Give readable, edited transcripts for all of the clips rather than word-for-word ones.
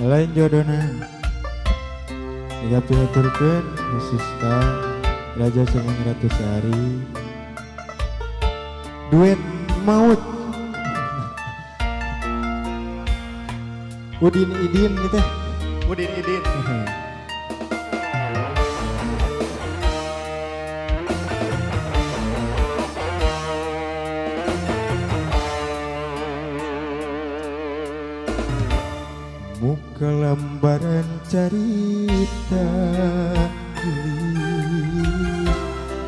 Lain jodona. Dihaturkeun khusus ka Raja Sumeng Ratu Sari. Duet maut. Udin Idin gitu. Udin Idin. Muka lembaran carita gelis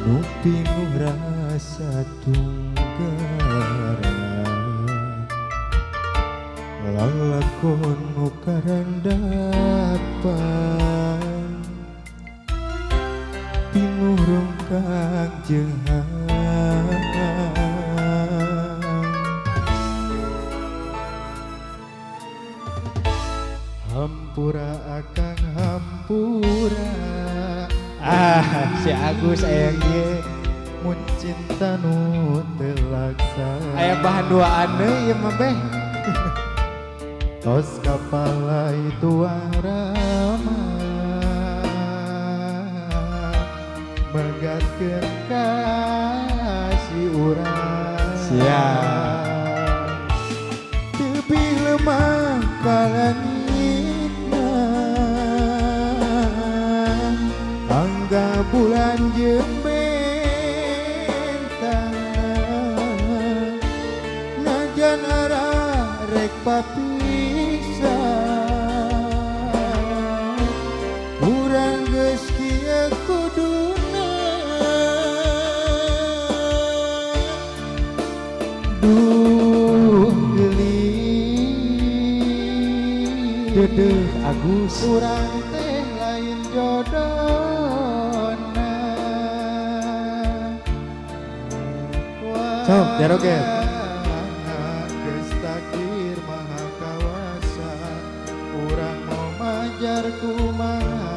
nu pinuh rasa tunggara lalakon nu karandapan pinuh rongkang jeung hampura akang hampura. Ah, si Agus aya ieu mun cinta nu teu laksana. Aya bahan duaan deui ieu mah beh. Tos kapala tuang rama megatkeun kasih urang. Siap. Tebih lemah kalangitna angga bulan jeung bentangna najan arah rek papisah urang geus kieu kuduna. Duh geulis Dedeh Agus. Urang teh lain jodona. Sok, jaroget. Geus takdir maha kawasa urang mau majar kumaha.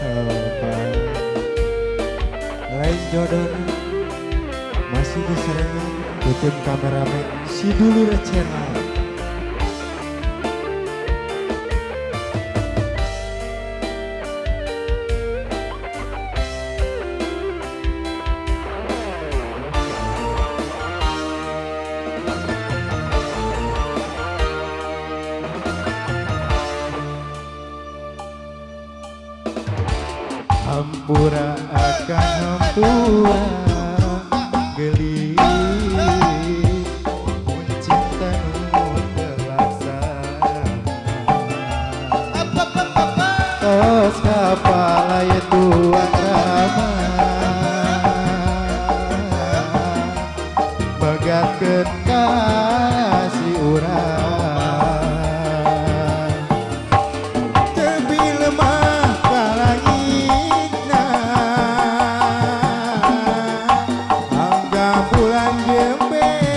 Oh, Pak. Lain jodona masih diserengan ku tim kameramen si dulur channel. Hampura akang hampura geulis mun cinta nu teu laksana tos kapala ye tuang rama megatkeun kasih urang. Tebih lemah kalangitna angga bulan jeung bentangna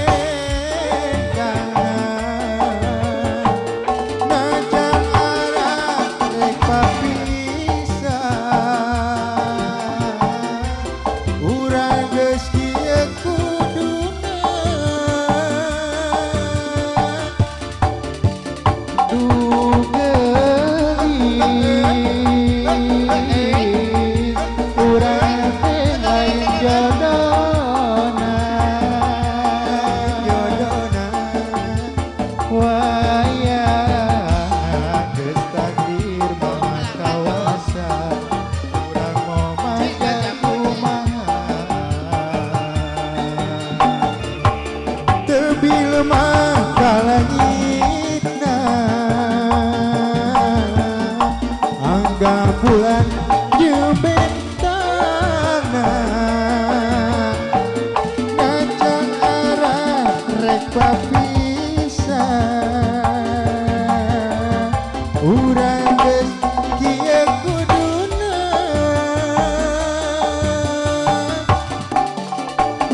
najan arah rek papisah urang geus kieu kuduna. Duh geulis urang teh lain jodona. Jodona wayahna geus takdir maha kawasa urang mau majar kumaha. Tebih lemah kalangitna angga bulan jeung bentangna najan arah rek papisah urang geus kieu kuduna.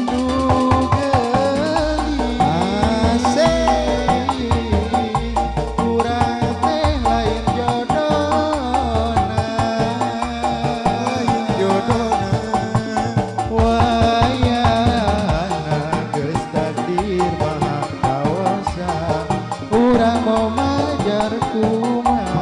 Duh geulis asik urang teh lain jodona. Lain jodona wayahna geus Urang mau majar kumaha.